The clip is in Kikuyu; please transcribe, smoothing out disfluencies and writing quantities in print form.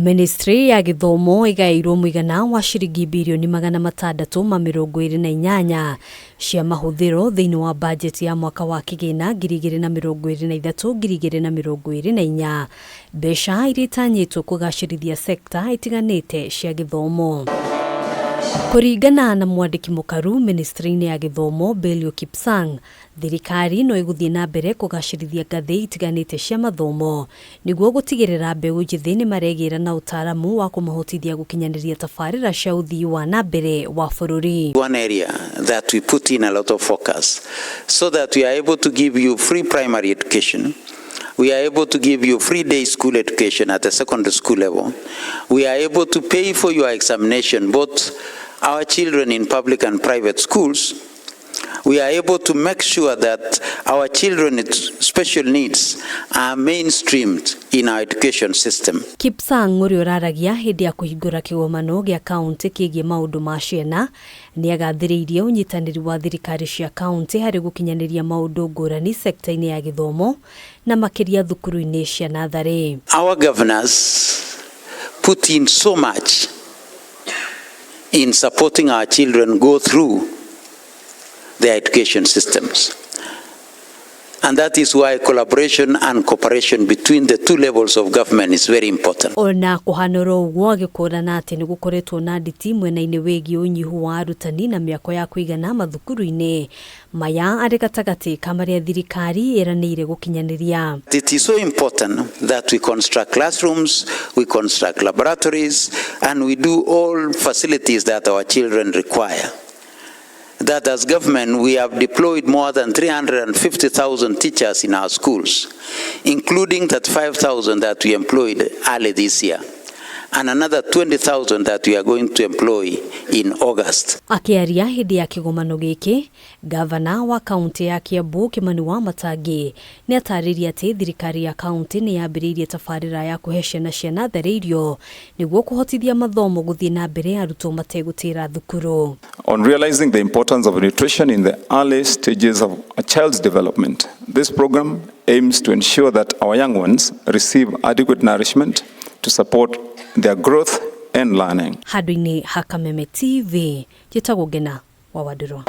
Ministry ya gĩthomo ĩgaĩirwo mũigana wa ciringi birioni 628 cia mahũthĩro thĩinĩ wa bajeti ya mwaka wa kĩgĩna 2023 2024, mbeca iria itanyĩtwo kũgacĩrithia sekta itiganĩte cia gĩthomo. Kũringana na mwandĩki mũkaru ministry-inĩ ya gĩthomo Belio Kipsang, thirikari no ĩgũthiĩ na mbere kũgacĩrithia ngathĩ itiganĩte cia mathomo nĩguo gũtigĩrĩra mbeũ njĩthĩ nĩ maregĩra na ũtaaramu wa kũmahotithia gũkinyanĩria tabarĩra cia ũthii wa na mbere wa bũrũri. One area that we put in a lot of focus so that we are able to give you free primary education. We are able to give you free day school education at the secondary school level. We are able to pay for your examination, both our children in public and private schools. We are able to make sure that our children with special needs are mainstreamed in our education system. Kipsang, ũrĩa ũraragia hĩndĩ ya kũhingũra kĩgomano gĩa kaunti kĩgiĩ maũndũ ma ciana, nĩ agathĩrĩirie ũnyitanĩri wa thirikari cia kaunti harĩ gũkinyanĩria maũndũ ngũrani sekta-inĩ ya gĩthomo na makĩria thukuru-inĩ cia natharĩ. Our governors put in so much in supporting our children go through their education systems. And that is why collaboration and cooperation between the two levels of government is very important. Ona kũhana oro ũguo, agĩkũrana atĩ nĩ gũkoretwo na nditi mwena-inĩ wĩgiĩ ũnyihu wa arutani na mĩako ya kũigana mathukuru-inĩ maya, arĩ gatagatĩ ka marĩa thirikari ĩranĩire gũkinyanĩria. It is so important that we construct classrooms, we construct laboratories, and we do all facilities that our children require. That as government, we have deployed more than 350,000 teachers in our schools, including 35,000 that we employed early this year, and another 20,000 that we are going to employ in August. Akĩaria hĩndĩ ya kĩgomano gĩkĩ, gavana wa kaunti ya Kiambu Kimani Wamatangi nĩ atarĩria atĩ thirikari ya kaunti nĩ yambĩrĩirie tabarĩra ya kũhe ciana cia natharĩ irio nĩguo kũhotithia mathomo gũthiĩ na mbere arutwo mategũtĩra thukuru. On realizing the importance of nutrition in the early stages of a child's development, this program aims to ensure that our young ones receive adequate nourishment to support their growth and learning. Handũ-inĩ ha Kameme TV, njĩtagwo Ngena wa Wandirwa.